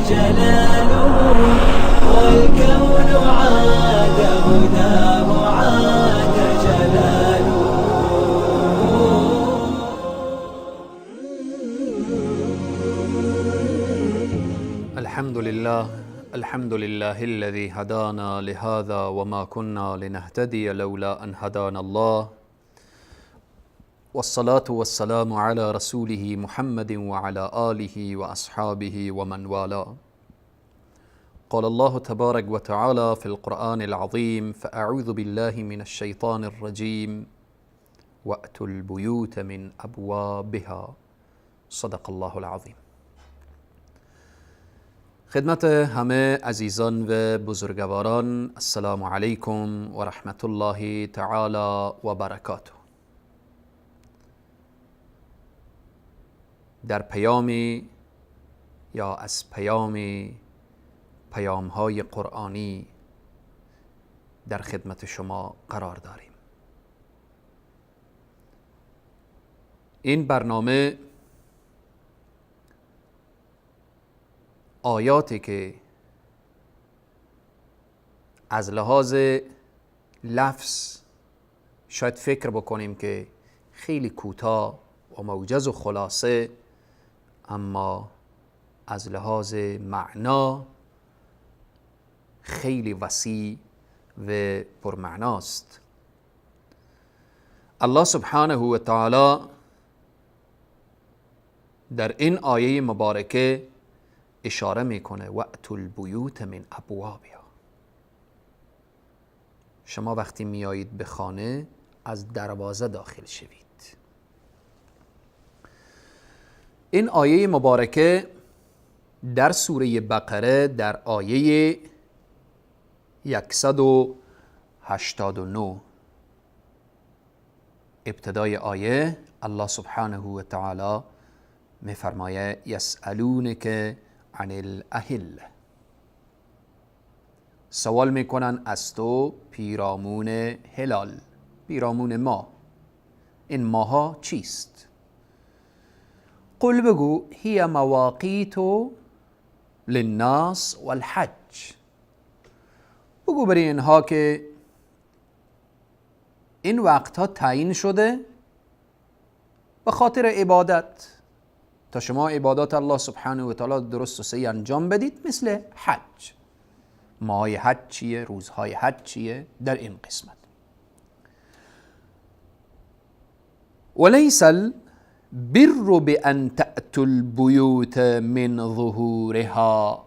جلاله والكون عاد هداه عاد جلاله. الحمد لله، الحمد لله الذي هدانا لهذا وما كنا لنهتدي لولا أن هدانا الله، والصلاة والسلام على رسوله محمد وعلى آله وأصحابه ومن والاه. قال الله تبارك وتعالى في القرآن العظيم: فأعوذ بالله من الشيطان الرجيم، وأتوا البيوت من أبوابها. صدق الله العظیم. خدمت همه عزیزان و بزرگواران، السلام علیکم و رحمت الله تعالی و برکاته. در پیامی یا از پیام پیام‌های قرآنی در خدمت شما قرار داریم. این برنامه آیاتی که از لحاظ لفظ شاید فکر بکنیم که خیلی کوتاه و موجز و خلاصه، اما از لحاظ معنا خیلی وسیع و پرمعناست. الله سبحانه و تعالی در این آیه مبارکه اشاره میکنه: وَأْتُوا الْبُیوتَ مِنْ أَبْوَابِهَا. شما وقتی میایید به خانه از دروازه داخل شوید. این آیه مبارکه در سوره بقره در آیه 189 ابتدای آیه الله سبحانه و تعالی میفرمایه: یسألونک عن الاهله. سوال میکنن از تو پیرامون هلال، پیرامون ما. این ماها چیست؟ قل، بگو: هی مواقیت للناس والحج. بگو برای اینها که این وقتها تعیین شده به خاطر عبادت، تا شما عبادات الله سبحانه و تعالی درست و صحیح انجام بدید، مثل حج. ماهای حج چیه؟ روزهای حج چیه؟ در این قسمت ولیس البر بأن تأتوا البيوت من ظهورها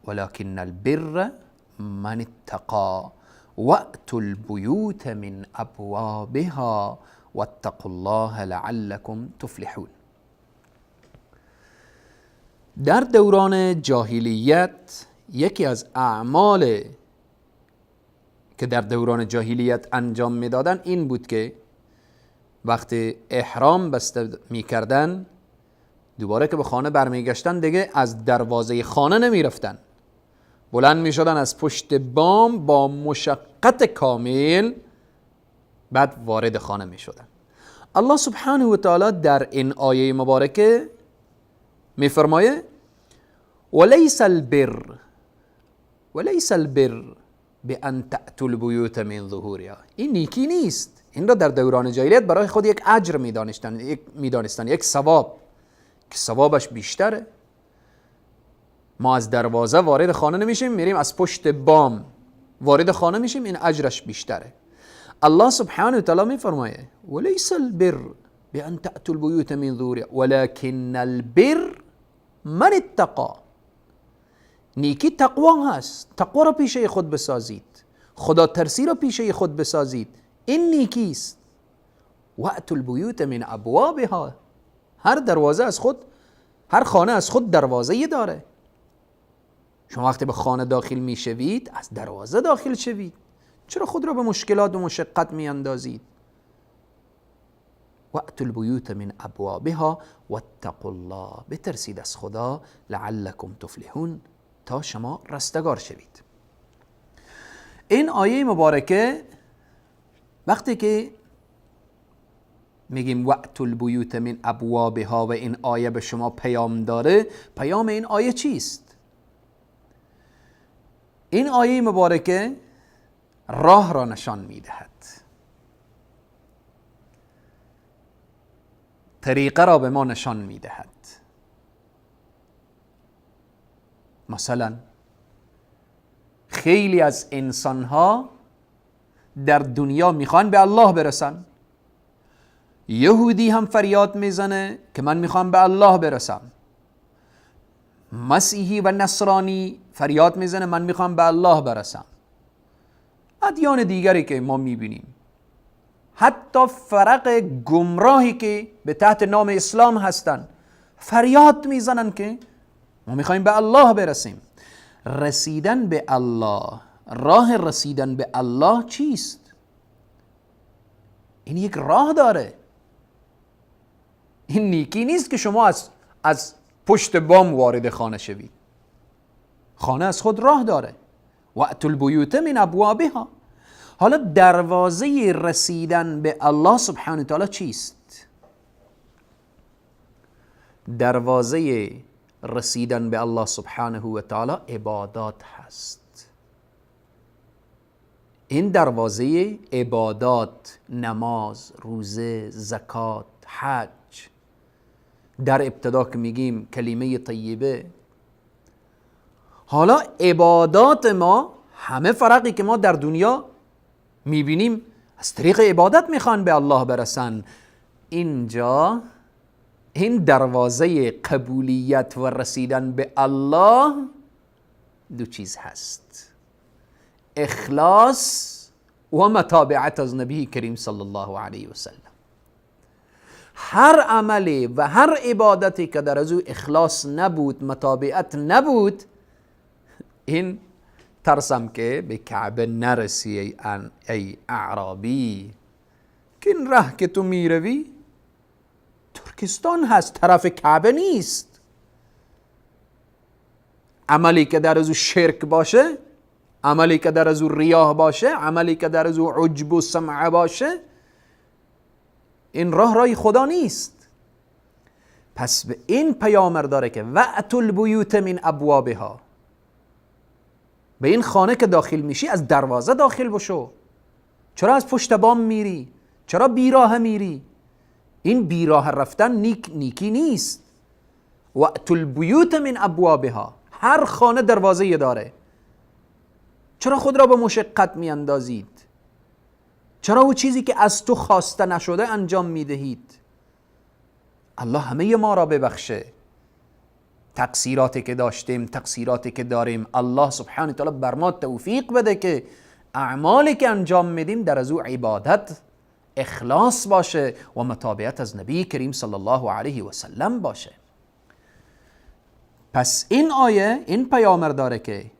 ولكن البر من اتقى وأتوا البيوت من أبوابها واتقوا الله لعلكم تفلحون. در دوران جاهلیت یکی از اعمال که در دوران جاهلیت انجام میدادن این بود که وقتی احرام بسته میکردن، دوباره که به خانه برمیگشتن دیگه از دروازه خانه نمیرفتن، بلند میشدن از پشت بام با مشقت کامل بعد وارد خانه میشدن. الله سبحانه و تعالی در این آیه مبارکه میفرمایه: ولیس البر ولیس البر بأن تأتوا البیوت من ظهورها. این نیکی نیست. این را در دوران جاهلیت برای خود یک اجر میدانستن، یک ثواب که ثوابش بیشتره. ما از دروازه وارد خانه نمیشیم، میریم از پشت بام وارد خانه میشیم، این اجرش بیشتره. الله سبحانه و تعالی میفرمایه: ولیس البر بأن تأتوا البیوت من ظهورها ولكن البر من اتقى. نیکی تقوا هست. تقوا را پیشه خود بسازید، خدا ترسی را پیشه خود بسازید، این نیکی است. وأتوا البیوت من ابوابها. هر دروازه از خود، هر خانه از خود دروازه داره. شما وقتی به خانه داخل میشوید از دروازه داخل شوید. چرا خود را به مشکلات و مشقت میاندازید؟ وأتوا البیوت من ابوابها واتقوا الله. بترسید از خدا، لعلکم تفلحون، تا شما رستگار شوید. این آیه مبارکه وقتی که میگیم وأتوا البیوت من ابوابها و این آیه به شما پیام داره، پیام این آیه چیست؟ این آیه مبارکه راه را نشان میدهد، طریقه را به ما نشان میدهد. مثلا خیلی از انسانها در دنیا میخوان به الله برسن. یهودی هم فریاد میزنه که من میخوام به الله برسم، مسیحی و نصرانی فریاد میزنه من میخوام به الله برسم. ادیان دیگری که ما میبینیم، حتی فرق گمراهی که به تحت نام اسلام هستن فریاد میزنن که ما میخوایم به الله برسیم. رسیدن به الله، راه رسیدن به الله چیست؟ این یک راه داره. این نیکی نیست که شما از پشت بام وارد خانه شوید. خانه از خود راه داره. وأتوا البیوت من ابوابها. حالا دروازه رسیدن به الله سبحانه و تعالی چیست؟ دروازه رسیدن به الله سبحانه و تعالی عبادات هست. این دروازه عبادات، نماز، روزه، زکات، حج، در ابتدا که میگیم کلمه طیبه. حالا عبادات ما، همه فرقی که ما در دنیا میبینیم از طریق عبادت میخوان به الله برسن. اینجا این دروازه قبولیت و رسیدن به الله دو چیز هست: اخلاص و متابعت از نبی کریم صلی الله علیه و سلم. هر عملی و هر عبادتی که در از او اخلاص نبود، متابعت نبود، این ترسم که به کعبه نرسی ای اعرابی، که این ره که تو میروی ترکستان هست، طرف کعبه نیست. عملی که در از او شرک باشه، عملی که در از او ریاه باشه، عملی که در از او عجب و سمعه باشه، این راه راه خدا نیست. پس به این پیامر داره که وأتوا البیوت من ابوابها، به این خانه که داخل میشی از دروازه داخل بشو. چرا از پشت بام میری؟ چرا بیراه میری؟ این بیراه رفتن نیکی نیست. وأتوا البیوت من ابوابها، هر خانه دروازه داره. چرا خود را به مشقت میاندازید؟ چرا او چیزی که از تو خواسته نشده انجام میدهید؟ الله همه ما را ببخشه تقصیراتی که داشتیم، تقصیراتی که داریم. الله سبحانه و تعالی بر ما توفیق بده که اعمالی که انجام میدیم در از او عبادت اخلاص باشه و متابعت از نبی کریم صلی الله علیه و سلم باشه. پس این آیه این پیامر داره که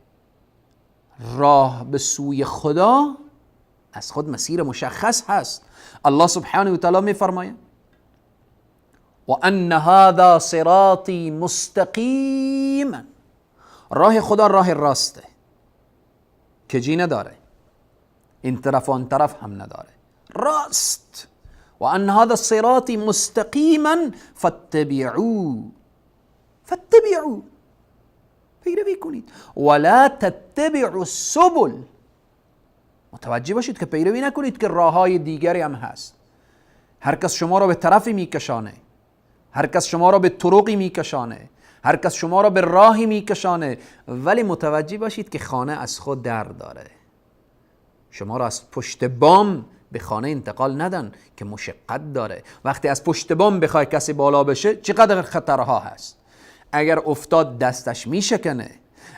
راه به سوی خدا از خود مسیر مشخص هست. الله سبحانه و تعالی میفرماید وان هذا صراطی مستقیما، راه خدا راه راسته، کجی نداره، این طرف و آن طرف هم نداره، راست. وان هذا صراطی مستقیما فاتبعوه، فاتبعوه، پیروی کنید، ولا تتبعوا السبل. متوجه باشید که پیروی نکنید که راههای دیگری هم هست. هر کس شما را به طرفی میکشانه، هر کس شما را به طرقی میکشانه، هر کس شما را به راهی میکشانه، ولی متوجه باشید که خانه از خود در داره. شما را از پشت بام به خانه انتقال ندن که مشقت داره. وقتی از پشت بام بخوای کسی بالا بشه چقدر خطرها هست. اگر افتاد دستش میشکنه،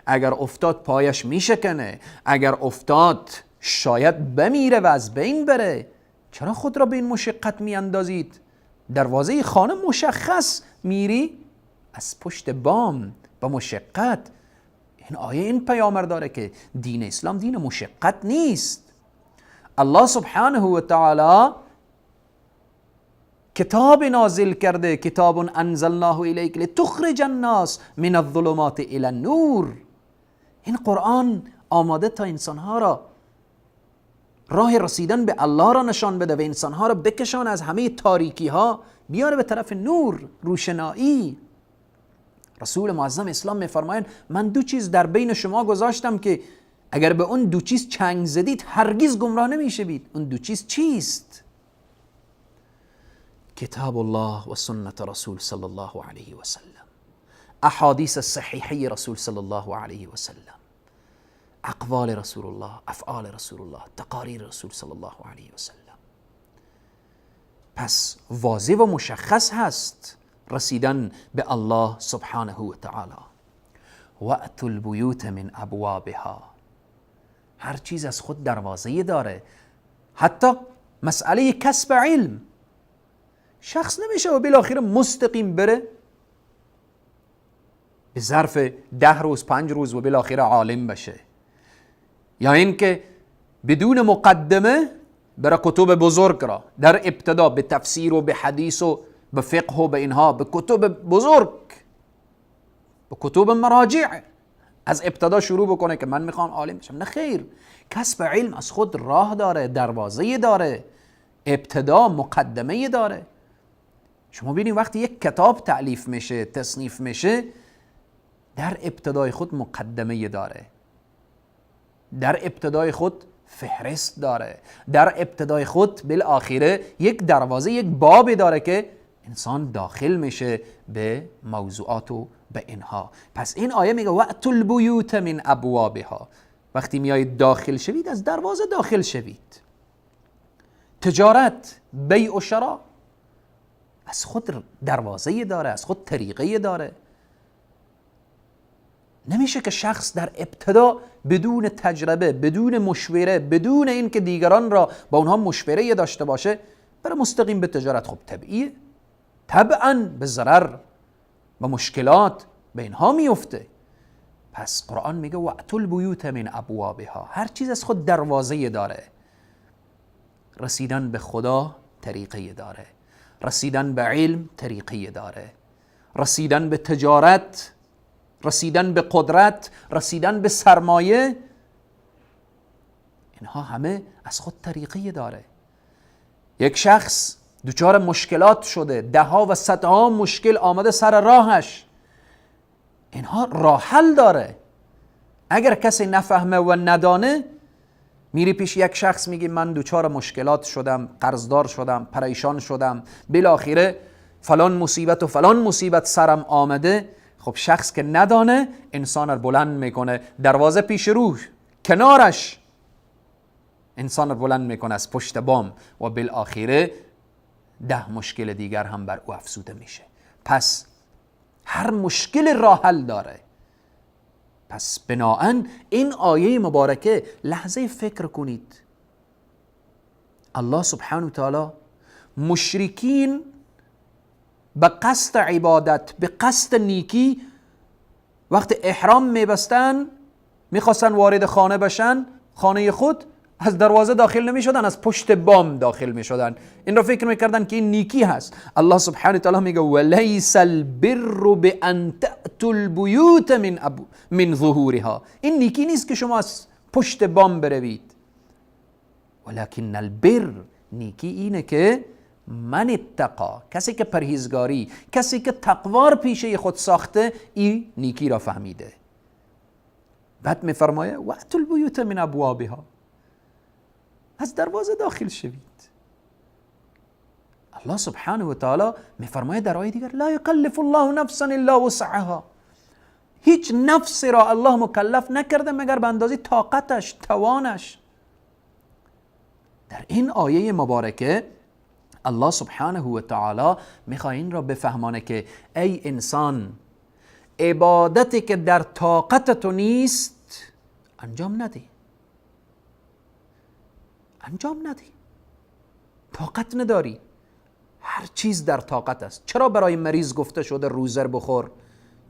اگر افتاد پایش میشکنه، اگر افتاد شاید بمیره و از بین بره. چرا خود را به این مشقت میاندازید؟ دروازه خانه مشخص، میری از پشت بام با مشقت. این آیه این پیامر داره که دین اسلام دین مشقت نیست. الله سبحانه و تعالی کتاب نازل کرده، کتاب انزلناه الیک لتخرج الناس من الظلمات الی النور. این قرآن آماده تا انسانها را راه رسیدن به الله را نشان بده و انسانها را بکشانه از همه تاریکی ها بیاره به طرف نور، روشنایی. رسول معظم اسلام میفرمایند من دو چیز در بین شما گذاشتم که اگر به اون دو چیز چنگ زدید هرگز گمراه نمیشوید. اون دو چیز چیست؟ کتاب الله و سنت رسول صلی الله علیه و سلم، احادیث صحیحه رسول صلی الله علیه و سلم، اقوال رسول الله، افعال رسول الله، تقاریر رسول صلی الله علیه و سلم. پس واضح و مشخص هست رسیدن به الله سبحانه و تعالی. وأتوا البیوت من ابوابها. هر چیز از خود دروازه داره. حتی مسئله کسب علم، شخص نمیشه و بالاخره مستقیم بره به ظرف 10 روز 5 روز و بالاخره عالم بشه، یا اینکه بدون مقدمه بره کتب بزرگ را در ابتدا به تفسیر و به حدیث و به فقه و به اینها، به کتب بزرگ، به کتب مراجع از ابتدا شروع بکنه که من میخوام عالم بشم. نه خیر، کسب علم از خود راه داره، دروازه داره، ابتدا مقدمه داره. شما ببینید وقتی یک کتاب تألیف میشه، تصنیف میشه، در ابتدای خود مقدمه داره، در ابتدای خود فهرست داره، در ابتدای خود بالآخره یک دروازه، یک باب داره که انسان داخل میشه به موضوعات و به اینها. پس این آیه میگه وأتوا البیوت من ابوابها. وقتی میایید داخل شوید از دروازه داخل شوید. تجارت، بیع و شرا از خود دروازه داره، از خود طریقه داره. نمیشه که شخص در ابتدا بدون تجربه، بدون مشوره، بدون اینکه دیگران را با اونها مشوره داشته باشه بره مستقیم به تجارت. خب طبیعیه، طبعا به ضرر و مشکلات به اینها میفته. پس قرآن میگه وأتوا البیوت من ابوابها. هر چیز از خود دروازه داره. رسیدن به خدا طریقه داره، رسیدن به علم طریقه داره، رسیدن به تجارت، رسیدن به قدرت، رسیدن به سرمایه، اینها همه از خود طریقه داره. یک شخص دچار مشکلات شده، ده ها و صدها مشکل آمده سر راهش، اینها راه حل داره. اگر کسی نفهمه و ندانه، میری پیش یک شخص میگی من دچار مشکلات شدم، قرضدار شدم، پریشان شدم، بالاخره فلان مصیبت و فلان مصیبت سرم آمده. خب شخص که ندانه انسان رو بلند میکنه، دروازه پیش روش کنارش انسان رو بلند میکنه از پشت بام و بالاخره 10 مشکل دیگر هم بر او افزوده میشه. پس هر مشکل راه حل داره. پس بناهن این آیه مبارکه لحظه فکر کنید، الله سبحانه و تعالی مشرکین به قصد عبادت، به قصد نیکی، وقت احرام میبستن، میخواستن وارد خانه بشن، خانه خود، از دروازه داخل نمیشدن، از پشت بام داخل میشدن. این را فکر میکردن که این نیکی هست. الله سبحانه و تعالی میگه ولیس البر بان تأتوا البیوت من ظهورها. این نیکی نیست که شما از پشت بام بروید، ولکن البر، نیکی اینه که من اتقا، کسی که پرهیزگاری، کسی که تقوار پیشه خود ساخته، این نیکی را فهمیده. بعد میفرمایه وأتوا البیوت من ابوابها، از دروازه داخل شوید. الله سبحانه و تعالی میفرمایه در آیه دیگر لا یکلف الله نفسا الا وسعها. هیچ نفس را الله مکلف نکرده مگر به اندازه طاقتش، توانش. در این آیه مبارکه الله سبحانه و تعالی میخواد این را بفهمانه که ای انسان، عبادتی که در طاقت تو نیست انجام ندی، انجام ندی، طاقت نداری. هر چیز در طاقت است. چرا برای مریض گفته شده روزه بخور؟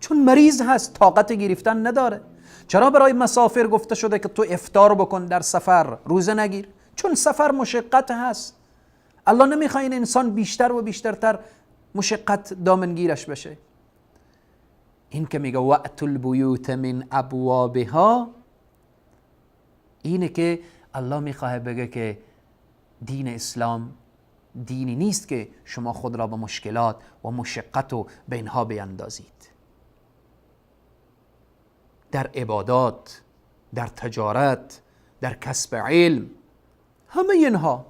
چون مریض هست، طاقت گرفتن نداره. چرا برای مسافر گفته شده که تو افطار بکن در سفر، روزه نگیر؟ چون سفر مشقت هست. الله نمیخواد این انسان بیشتر و بیشترتر مشقت دامنگیرش بشه. این که میگه وأتوا البیوت من ابوابها، اینه که الله میخواه بگه که دین اسلام دینی نیست که شما خود را به مشکلات و مشقت و به اینها بیندازید. در عبادات، در تجارت، در کسب علم، همه اینها.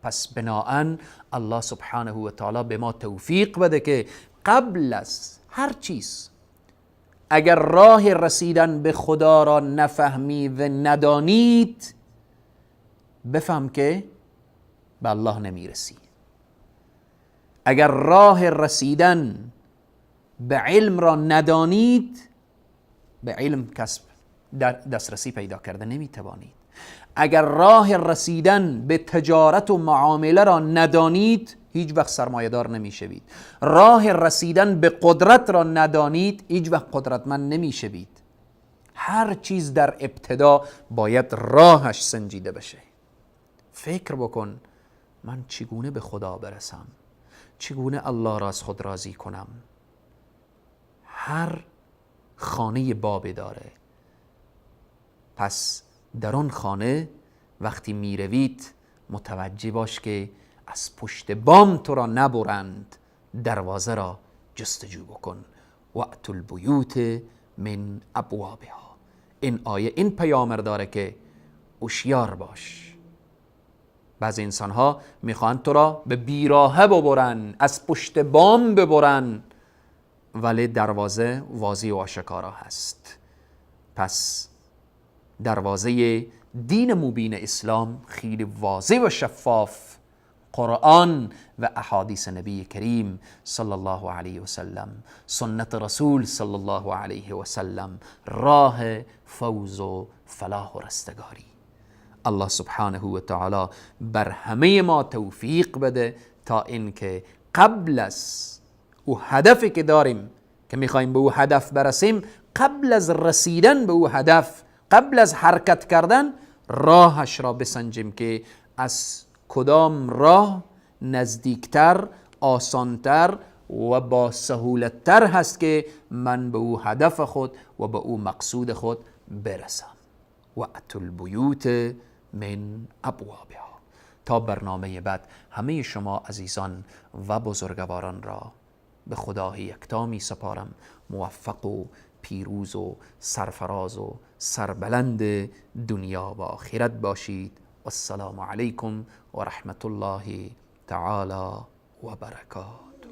پس بناءً الله سبحانه و تعالی به ما توفیق بده که قبل از هر چیز اگر راه رسیدن به خدا را نفهمی و ندانید، بفهم که به الله نمیرسی. اگر راه رسیدن به علم را ندانید، به علم کسب در دسترسی پیدا کرده نمیتوانید. اگر راه رسیدن به تجارت و معامله را ندانید، هیچ وقت سرمایه دار نمیشوید. راه رسیدن به قدرت را ندانید، هیچ وقت قدرتمند نمیشوید. هر چیز در ابتدا باید راهش سنجیده بشه. فکر بکن من چگونه به خدا برسم، چگونه الله را از خود راضی کنم. هر خانه بابی داره، پس در آن خانه وقتی میروید متوجه باش که از پشت بام تو را نبرند، دروازه را جستجو بکن. وأتوا البیوت من ابوابها. این آیه این پیامر داره که هوشیار باش. بعضی انسان ها میخوان تو را به بیراهه ببرن، از پشت بام ببرن، ولی دروازه واضح و آشکارا هست. پس دروازه دین مبین اسلام خیلی واضح و شفاف، قرآن و احادیث نبی کریم صلی الله علیه و سلم، سنت رسول صلی الله علیه و سلم، راه فوز و فلاح و رستگاری. الله سبحانه و تعالی بر همه ما توفیق بده تا اینکه قبل از او هدفی که داریم که میخوایم به او هدف برسیم، قبل از رسیدن به او هدف، قبل از حرکت کردن، راهش را بسنجیم که از کدام راه نزدیکتر، آسانتر و با سهولتتر هست که من به او هدف خود و به او مقصود خود برسم. وأتوا البیوت من ابوابها. تا برنامه بعد همه شما عزیزان و بزرگواران را به خدای یکتا می سپارم. موفق و پیروز و سرفراز و سربلند دنیا و آخرت باشید. والسلام علیکم و رحمت الله تعالی و برکاته.